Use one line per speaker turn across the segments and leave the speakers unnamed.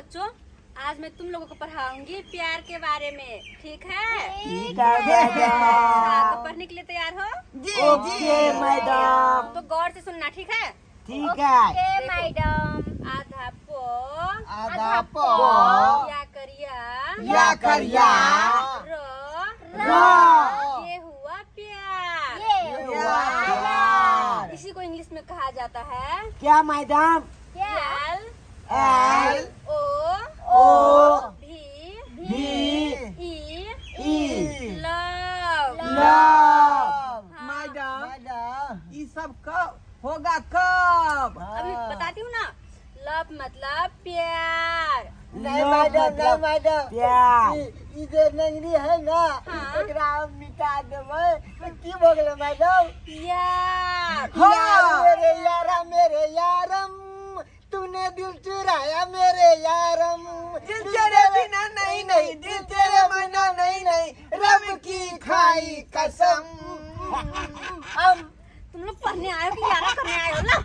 बच्चों, आज मैं तुम लोगों को पढ़ाऊंगी प्यार के बारे में, ठीक है?
ठीक है मैडम।
हाँ, तो पढ़ने के लिए तैयार हो?
जी जी।
Okay madam.
तो गौर से सुनना, ठीक है?
ठीक है।
Okay madam.
आधा पो
आधा पो
या करिया
या करिया
रो
र
ये हुआ प्यार।
ये
हुआ प्यार।
इसी को इंग्लिश में कहा जाता है
क्या मैडम?
क्या?
L
L
O
O
V
V
E
E
love.
Love.
Madam,
madam,
ई सब कब होगा, कब?
अभी बताती हूँ ना। लव मतलब प्यार।
नहीं मैडम, नहीं मैडम।
प्यार।
ई जे नंगरी है ना,
हाँ।
एकरा हम मिटा देबै तऽ की भऽ गेलै मैडम?
यार।
हाँ।
यार मेरे यारा मेरे यारम, तूने दिल चुराया मेरे यारम,
दिल तेरे बिना नहीं नहीं, दिल तेरे बिना नहीं नहीं, रब की खाई कसम।
हम
तुम लोग पढ़ने आए हो कि यारा करने आए हो ना?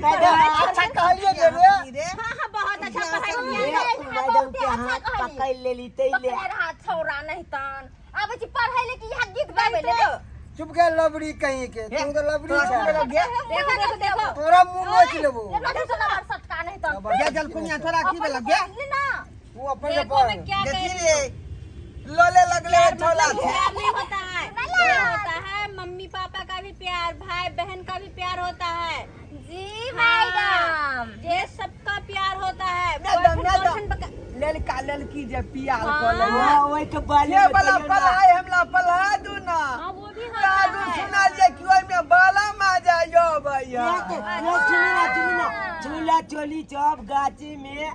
मैडम अच्छा कहलिए ने रे।
रे
हाँ हाँ, बहुत अच्छा पढ़ाई किया।
ये मैडम के हाथ पकड़ लेली तै ले।
पकड़े रहा छौरा नहीं तान आबै छी पढ़ै ले कि यहाँ गीत गाबै ले?
तो
चुप के लबड़ी कहीं के, तू तो लबड़ी
तोरा
छै।
लग गया।
देखो देखो देखो।
तोरा मुंह नोच लेबो।
सटका नहीं तान।
ये जलकुनिया तोरा की भेल गे?
ना।
तू अपन के
देखो
पढ़।
मैं क्या कह
देखी
रही
रे,
हूँ।
लोले लगले
प्यार
ठोला
मतलब
छै।
प्यार नहीं होता है, प्यार होता है मम्मी पापा का भी प्यार, भाई बहन का भी प्यार होता है।
जी
हाँ।
मैडम।
ये सबका प्यार होता है।
Madam,
boyfriend,
madam.
गर्लफ्रेंड
लड़का लड़की जे पियाल
हाँ।
कऽ ले
वहाँ ओहि के बारे
ये
में
वाला
कहियौ ना।
पढ़ाई हमरा पढ़ा दू ना।
हाँ, वो भी होता
दादू
है।
सुना जे कि ओहिमे बाला आ जाइयो भैया।
ये सुनी ना, सुनी ना, झूला चोली चौप गाछी में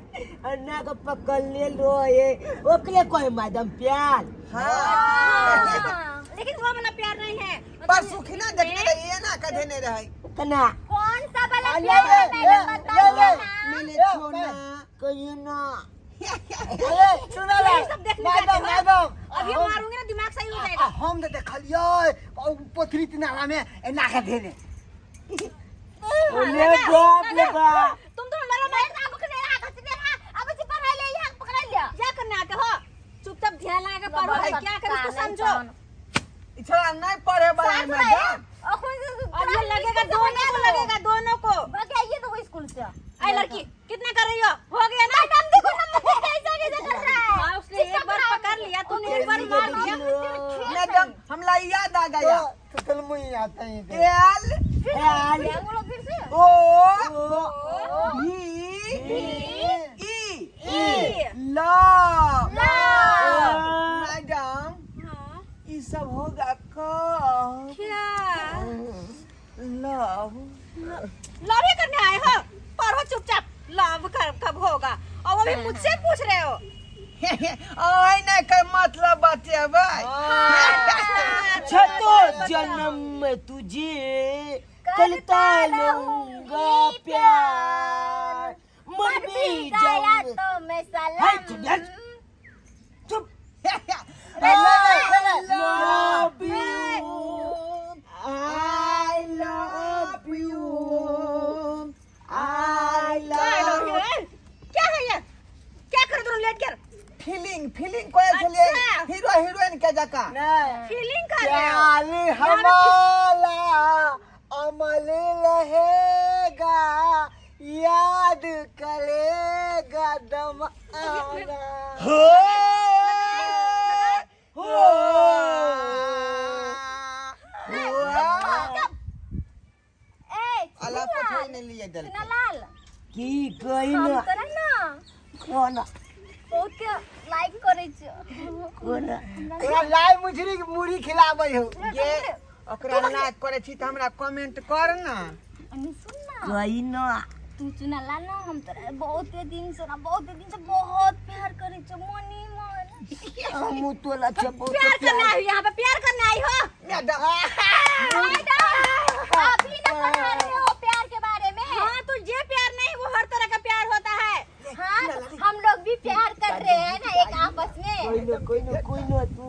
अन्ना के पकड़ले रहे, ओकरे कोई मैडम प्यार।
हाँ।
लेकिन वो वाला प्यार नहीं है।
पर सुखना देखने रहिए ना, कधे रहे।
कना?
कौन सा वाला
आ, ले,
प्यार है
ले,
मैडम,
ले,
बताइए
ले।
ना।
मैंने
ए,
छोना
कहियो ना।
ए, सुन
यही
ले।
सब देखने
मैडम
जाते हो।
मैडम,
अभी
हम-
मारूंगी ना, दिमाग सही हो
आ,
जाएगा।
हम तऽ देखलियै ओ पोथरी नाला में एना के धेने।
ओले बाप रे बाप।
तुम तो लड़ो मत।
अब पकड़े रहा, घसने रहा, अब जी पढ़ाई ले, यहाँ पकड़ लिया।
क्या करने आते हो? चुपचाप ध्यान लगा के पढ़ो।
भाई,
क्या करें उसको
नहीं
समझो।
तान।
ई छोरा नहीं पढ़े वाला है मैडम।
और ये लगेगा दोनों को, लगेगा दोनों को।
भगाइए तो वो स्कूल से।
अरे लड़की, कितना कर रही हो? हो गया ना?
मैडम देखो ना, मुझे कैसा कैसा कर रहा है।
हाँ, उसने एक बार पकड़ लिया, तूने एक बार मार दिया।
मैडम, हमरा याद आ गया।
तो चल मुई आता ही थे।
एल
एल
बोलो फिर से।
ओ
ओ
भी ई
ई।
लव।
लव।
मैडम,
हाँ,
ई सब होगा कब?
क्या?
लव।
लव ही करने आए हो? पढ़ो चुपचाप। लव कर कब होगा और वो भी मुझसे पूछ रहे हो?
ओहि नहि के मतलब बतेबै।
छतो जन्म में तुझे करता रहूंगा प्यार, मर भी
गया
जाऊंगा।
तो मैं
हाय,
सलाम।
चुप, यार, चुप।
Love
love you, I love you, I love.
क्या है ये? क्या कर दोनों लेट कर?
फीलिंग फीलिंग कोयल छलियै।
अच्छा।
हीरो हीरोइन के जकाँ।
नहीं।
फीलिंग कर रहे हो?
प्यार हमारा अमल रहेगा, याद करेगा दम आना।
हो हो।
ए
अला पठै नहि लिए देलकै।
चुनालाल।
की कही
हम
ना?
तोरा ना
कोना?
बहुत के लाइक करै छियो।
कोना?
तोरा लाइ मुझरी के मुरी खिलाबै हो।
ये ओकरा लाइक करै छी तऽ हमरा कमेंट कर ना।
अनि सुन ना।
कही ना।
तू चुनालाल ना, हम तोरा बहुत दिन से ना, बहुत दिन से बहुत प्यार करै छियो, मनी मन।
हम तोला छै बहुत।
प्यार करने आई हो यहाँ पे? प्यार करने आई हो?
मैडम।
मैडम, आप ही ना पढ़ा रहे हो प्यार के बारे में।
हाँ, तो ये प्यार नहीं, वो हर तरह का प्यार होता है।
हाँ, तो हम लोग भी प्यार कर रहे हैं ना एक आपस में।
कोई ना, कोई ना, कोई ना तू।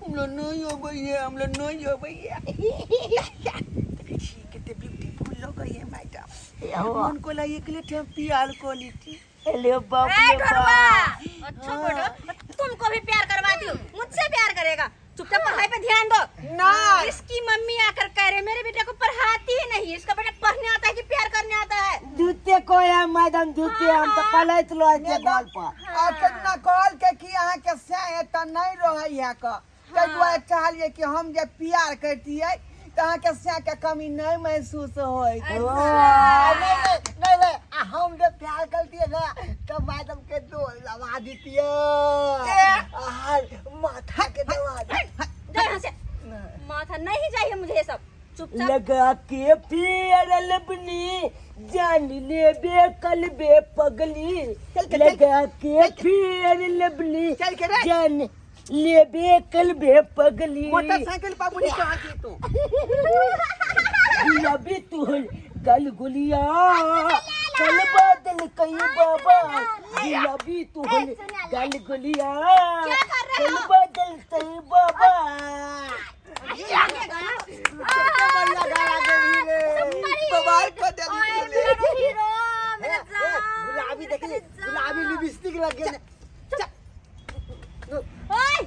हम लोग नहीं हो भैया, हम लोग नहीं हो भैया। देखै छी कते ब्यूटीफुल लगै है मैडम।
हो।
मन को ला एक लेट हम पियाल को लीटी।
ले बाप
ए
रे
ढोरवा
बाप।
अच्छा बेटा, तुमको भी प्यार करवाती हूँ, मुझसे प्यार करेगा। चुपचाप पढ़ाई पे ध्यान दो।
ना
इसकी मम्मी आकर कह रहे मेरे बेटे को पढ़ाती ही नहीं, इसका बेटा पढ़ने आता है कि प्यार करने आता है।
जूते को या मैडम जूते हम तो पलैत लो के गोल पर।
आ केतना कहल के कि अहाँके सैं एतऽ नहि रहै है क, ताहि दुआरे चाहलियै कि हम जे प्यार करतियै तऽ अहाँके सैं के कमी नहि महसूस होइत।
नहीं नहीं नहीं नहीं, आ हम जब प्यार करती ना तो मैडम के दो दबा देती, माथा के दबा दी।
जाओ यहाँ से, माथा नहीं चाहिए मुझे ये सब। चुपचाप
लगा के पियर लबनी जान ले बे कल बे पगली।
चल के, चल।
लगा के पियर लबनी
चल के रे।
जान ले बे कल बे पगली।
मोटरसाइकिल पर बुझी कहाँ छी तू?
गुलाबी तू गल गुलिया कल बादल कई बाबा, गुलाबी तू गल गुलिया
क्या कर रहे
कल
हो?
बादल कई बाबा।
कितना बढ़िया गाना गेली रे।
बवाल कऽ देली
ओए,
तू ले।
मेरा हीरो, मेरा
ए,
जान,
गुलाबी
मेरा
देखली,
जान।
गुलाबी लिपस्टिक लग गेल।
ओए,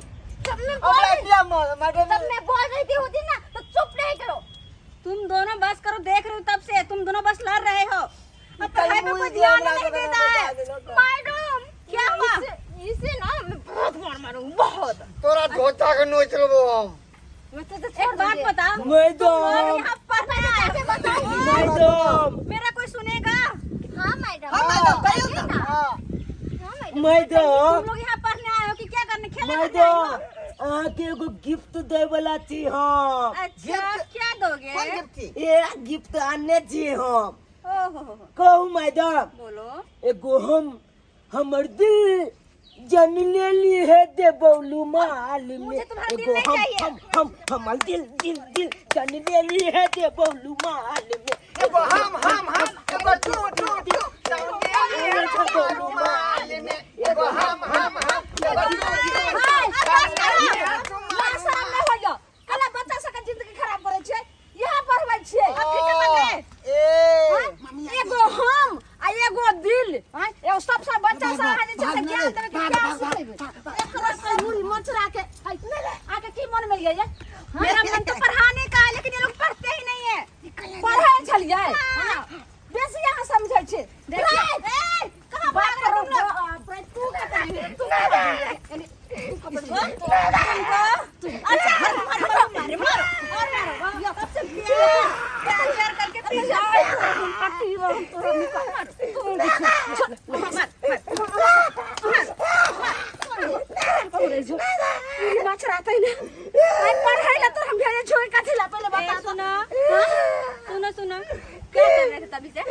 जब मैं बोल
हमरा
रही
किया मैडम
जब मैं बोल रही थी होती ना तो चुप नहीं करो।
तुम दोनों बस करो, देख रही हूँ तब से तुम दोनों बस लड़ रहे हो। अब पढ़ाई पे कोई ध्यान ही नहीं देता है।
मैडम
क्या हुआ?
इसे ना मैं बहुत मार मारूंगी, बहुत।
तोरा धोता के नोच लेबो हम।
मैं तो
एक
छोड़
बात
दूंगी।
बताओ, तुम
मैडम
लोग यहाँ पढ़ने आए हो, बताओ
मैडम
मेरा कोई सुनेगा?
हाँ मैडम।
हाँ मैडम, कहियौ ने।
हाँ।
हाँ मैडम।
मैडम
तुम लोग यहाँ पढ़ने आए हो कि क्या करने, खेलने करने आए हो?
मैडम अहाँके एगो गिफ्ट दै वाला छी हम।
अच्छा
गिफ्ट?
क्या दोगे?
कोन गिफ्ट छी?
ए गिफ्ट आनने छी हम।
ओहो
कहू मैडम।
बोलो।
एगो हम हमर दिल जन लेली है दे बौलू माल में।
मुझे तुम्हारा दिल
एगो
नहीं
हम
चाहिए।
हम हमर दिल दिल दिल जन लेली है दे बौलू माल में।
एगो हम हम हम एगो तू तू तू जान लेली है देबो माल में। एगो हम हम हम एगो तू तू
हाय, बस
तू
करो। ला शरम नहीं होइयो। कला बच्चा सबके जिंदगी खराब करै छै, यहाँ पढ़बै छियै। अब की करबै?
ए
एगो हम आ एगो दिल, आँय, एगो सब सब बच्चा सब अहाँ जे छै से ज्ञान देबै कि क्या सिखेबै? एकरा से मुड़ी मचरा के, हाय, आके की मन में ये? मेरा मन तो पढ़ाने का है, लेकिन ये लोग पढ़ते ही नहीं है। पढ़ै छलियै? हाँ। बेसी अहाँ समझै छियै। देखिए, ए, कहाँ भाग रहे हो तुम लोग? तू का करी? तू का करी? अच्छा, मारो, मारो, मारो, और मारो। सबसे प्यार, प्यार, प्यार करके पीछे सुनो सुनो सुनो, क्या कर रहे थे तभी से?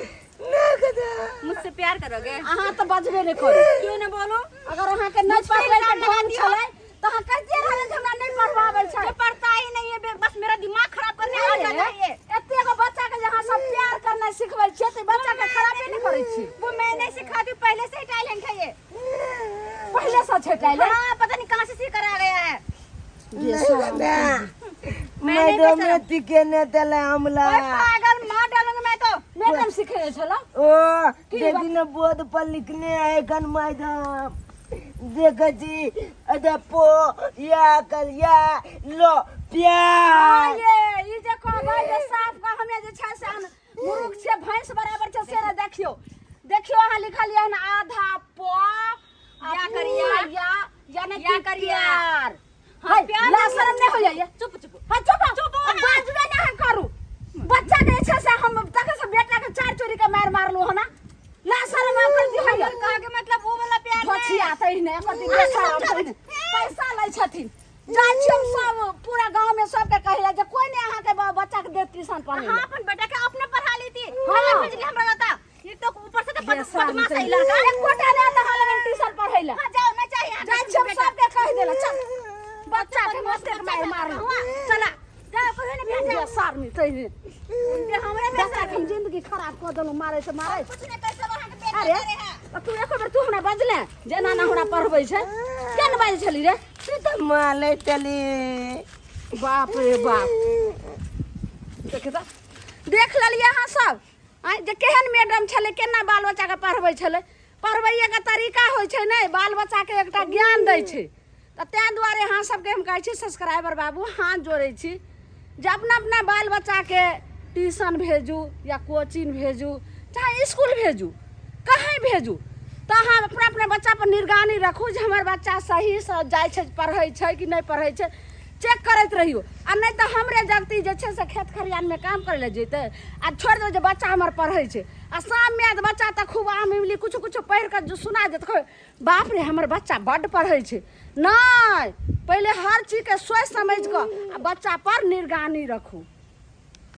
मुझसे प्यार करोगे?
अहाँ तऽ बजबे नहि करू।
क्यों ना बोलो?
अगर अहाँके नहि पढ़बै के ढंग छलै तऽ अहाँ कहिते रहबै जे हमरा नहि पढ़बाबै छै।
ये पढ़ता ही नहीं है, बस मेरा दिमाग खराब करने आ जाता है ये।
एते गो बच्चा के जे अहाँ सब प्यार करनाइ सिखबै छियै तऽ बच्चा के खराबे नहि करै छी।
वो मैं नहीं सिखाती हूँ, पहले से ही टैलेंट है ये।
पहिले सँ छै टैलेंट?
हाँ, पता नहीं कहाँ से सीख कर आ गया है।
मैडम टिके ने देले हमला।
ओए पागल, मार डालूंगी मैं तो।
मैडम सिखेने छलौ?
ओ देखी न बोर्ड पर लिखने है गन मैडम, देख जी अरे पो या कल या लो प्यार।
ये ई जे कहबै जे साफ कऽ हमे जे छै से अहाँ मुरुख छियै, भैंस बराबर छै से ने। देखियौ देखियौ, अहाँ लिखलियै हन आधा प आ
या करिया।
या यानी
या
कि
करिया।
प्यार।
हाँ,
हाय,
प्यार
ला
नहीं
शरम नहीं होइए ये।
चुप चुप
हाँ, चुप चुप, बाजबे नहीं करू। बच्चा के जे छै से हम तक से बेटा के चार चोरी के मार मारलू हन। ला शरम आब कर दियो।
हमर कहा के मतलब वो वाला प्यार नहीं।
धोछिया तै ने एकर दिन शरम तै ने। पैसा लै छथिन। जाइ छी हम सब पूरा गांव में सबके कहिला जे कोई नहीं अहाँ के बच्चा के देत ट्यूशन पढ़े।
हाँ, अपन बेटा के अपने पढ़ा लेती।
हाँ।
हाँ, भेजली हमरा लता। ये तो ऊपर से तो बदमाश है लड़का।
एक गोटा नहि आता अहाँ लगन ट्यूशन पढ़ै ला।
हाँ, जाओ ना चाहिए यहाँ
जाइ छी हम
बेटा।
सबके कहि देला। चल बच्चा के मस्ते के मार मार।
चला जाओ, कहियो नहीं भेजा।
ये सारनी तै ने।
ये हमरे में
बच्चा के हम जिंदगी खराब कऽ देलहुँ मारै से मारै।
कुछ नहीं कर सब अहाँ के पेट
अरे
करे है।
तू एको बेर तू हमरा बजले जे एना एना हमरा पढ़बै छै? किया ने बाजै छली रे?
से तऽ मालै चली।
बाप रे बाप, देख तऽ देख लेलियै अहाँ सब आँय जे केहन मैडम छलै, केना बाल बच्चाके पढ़बै छलै। पढ़बैएके तरीका होइ छै ने, बाल बच्चाके एकटा ज्ञान दै छै। तऽ ताहि दुआरे अहाँ सबके हम कहै छी सब्सक्राइबर बाबू, हाथ जोड़ै छी जे अपना अपना बाल बच्चाके ट्यूशन भेजू या कोचिंग भेजू, चाहे इसकुल भेजू, कहीं भेजू, तऽ अहाँ अपना अपना बच्चापर निगरानी रखू जे हमर बच्चा सहीसँ जाइ छै, पढ़ै छै कि नहि पढ़ै छै, चेक करैत रहियौ। आ नहि तऽ हमरे जगती जे छै से खेत खरिहानमे काम करै लए जेतै आ छोड़ि देबै जे बच्चा हमर पढ़ै छै, आ शाममे आयत बच्चा तऽ खूब आम इमली किछु किछु पढ़ि कऽ जे सुना देत, कहबै बाप रे हमर बच्चा बड्ड पढ़ै छै। नहि, पहिले हर चीजके सोचि समझि कऽ आ बच्चापर निगरानी रखू।